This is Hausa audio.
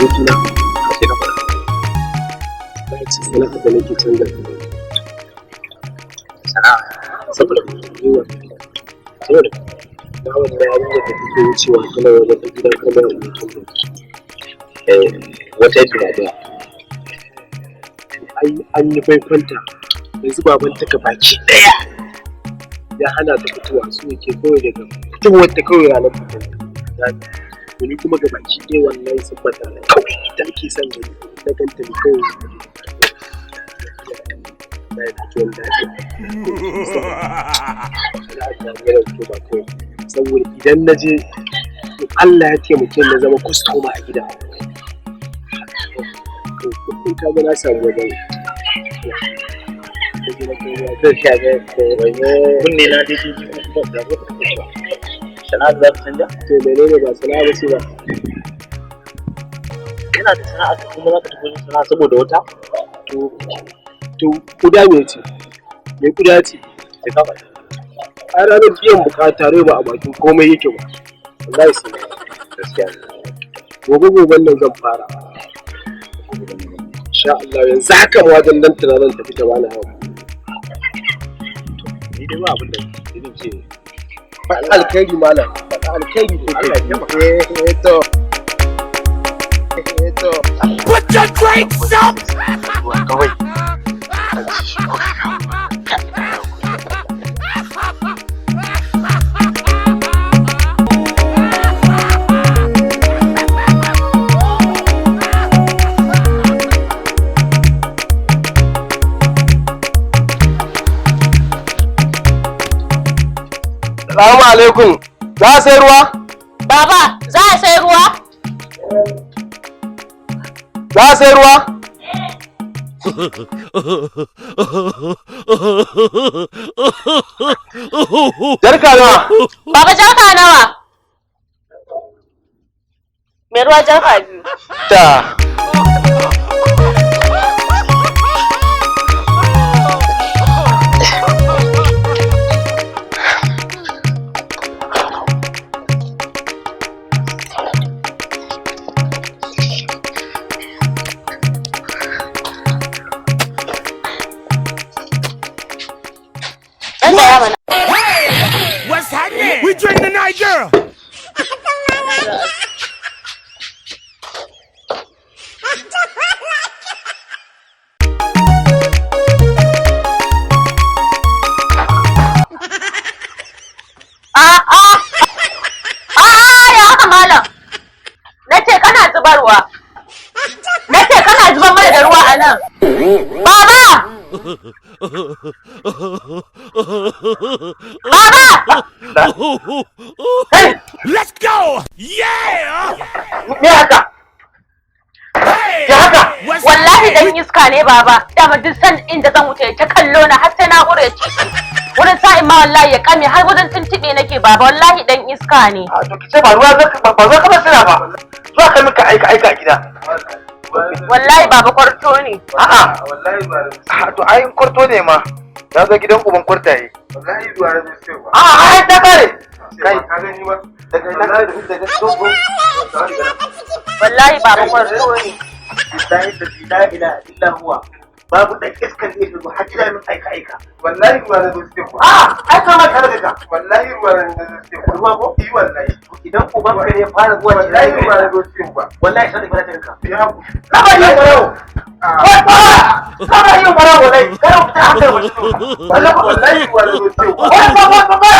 Abokina, Sai ka faɗa. na ce sana'ar da nake canza ta. Sana'a? Saboda yi wa Saboda na wannan yarinyar da take wucewa tana wajen ɗan gidan kamar mutum ne. Eh, wata yake na da Ai an yi baikonta, yanzu baban ta baki ɗaya ya hana ta fitowa, su yake kawai daga fitowar ta kawai ranar fitar ta. To ni kuma gabaki ɗaya wallahi sun bata kawai ita ake son gani, na ganta ne kawai na yi fitowar daɗi. Ba kawai saboda idan na je in Allah ya taimake ni na zama kwastoma a gida, to kuɗin ka ga na samu wajen. Zai sha ga kunne na dai ji kuma da ko cewa sana'a za ta canja. To menene, ba sana'a ba ce ba? Kana da sana'a ka kuma za ka tafi wajen sana'a saboda wata? To kuda me ce, me kuda ce? Sai ka faɗa. A ranar biyan bukata rai ba a bakin komai yake ba, wallahi sai na Gaskiya ne. Gobe goben nan zan fara insha Allah. Yanzu haka ma wajen nan tana zan tafi ta bani hawa. Ni dai ba abin da zan ce. Faɗi alkhairi malam, faɗi alkhairi. Allah ya taimaka. Eh to, eh to. Put your drinks up! Kawai. Salamu alaikum. Za a sai ruwa? Baba, za a sai ruwa? Za a sai ruwa? Jarka nawa? Baba, jarka nawa? Mai ruwa jarka biyu. Ta. Ɗan tsaya mana. What's happening? We drink tonight, girl. A a a, ya haka malam? Na ce kana zubarwa. Na ce kana zubar mana da ruwa a nan. Baba! Baba! Let's go! Yeah! Me haka? Hey! Ya haka? What's Wallahi dan iska ne baba. Dama duk san inda zan wuce ta kallo na har sai na ƙure ciki. Wurin sa'in ma wallahi ya kame har wajen tuntuɓe nake baba, wallahi dan iska ne. A to kice ba ruwa zaka ba, ba za ka sira ba. Zuwa kai muka aika aika a gida. Wallahi baba, kwarto ne. A'a. Wallahi ba da A to ai kwarto ne ma. Ya zo gidan uban kwartaye. Wallahi ba da sai ba. A'a, ai ta kare. Kai ka gani ba. Daga ina daga dogo. Wallahi baba, kwarto ne. Billahi la ilaha illa huwa. Babu dan iskan ne shigo har gida min aika aika. Wallahi ba da sai ba. A'a, ai kai ma tare da ka. Wallahi ba da sai ba. Ruwa ko? Yi wallahi. Idan uban ka ne fara zuwa Wallahi ba da sai ba. Wallahi sai da ka. Ya ku. Kaba yi barawo. Kaba yi barawo wallahi. Kada ku ta hankali. Wallahi wallahi ba da sai ba. Wai ba ba ba.